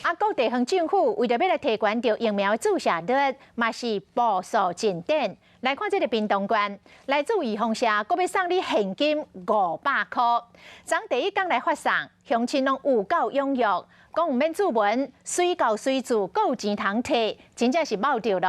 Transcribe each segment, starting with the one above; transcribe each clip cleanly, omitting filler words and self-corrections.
啊，各地方政府為著欲來提懸著疫苗注射率，嘛是步數進展。來看這个屏東縣，來注預防射，閣欲送你現金五百箍。昨第一工來發送，鄉親攏有夠踴躍，講毋免注文，隨到隨注，閣有錢通提，真正是冒著囉。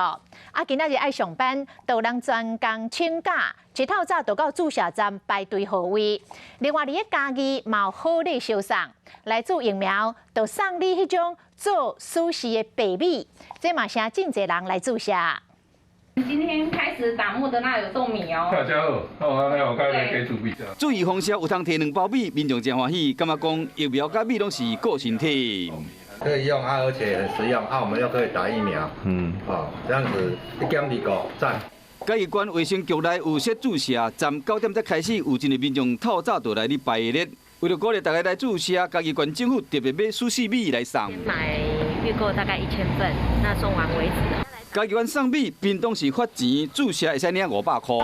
啊，今仔日愛上班，就有人專工請假，一透早就到注射站排隊號位。另外，佇咧嘉義嘛有好禮相送，來注疫苗，就送你彼種做壽司的白米，這嘛是真濟人來注射。今天開始打莫德納有送米哦。大家好，好，來我開來給注米。注預防射有通提兩包米，民眾真歡喜，感覺講疫苗佮米攏是顧身體。可以用啊，而且很實用啊，我們又可以打疫苗，哦，這樣子一減二個讚。嘉義縣衛生局內有設注射站，9點才開始，有真濟民眾透早就來咧排列。為著鼓勵大家來注射，嘉義縣政府特別買壽司米來送。買預購大概1000份，那送完為止。嘉義縣送米，屏東是發錢，注射會使領五百箍。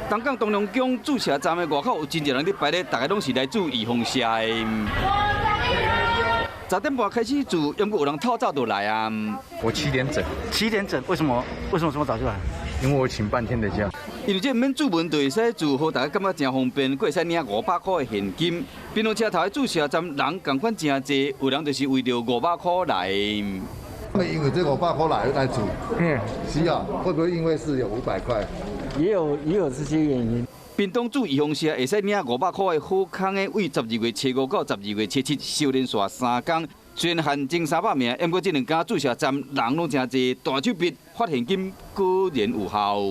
東港東龍宮注射站的外口有真濟人咧排咧，大家攏是來注預防射的。10點半開始注，猶閣有人透早就來啊。我7點整。7點整？為什麼？為什麼這麼早就來？因為我請半天的假。因為這毋免注文就會使注，予大家感覺真方便，閣會使領五百箍的現金。屏東車頭的注射站人仝款真濟，有人就是為著五百箍來。他們因為這五百塊來注，是啊，會不會因為是有500塊？也有這些原因。屏東注預防射會使領五百箍的好康的，為12月初五到12月初七，相連續3工。雖然限前300名，毋過這兩間注射站人攏真濟，大手筆發現金果然有效。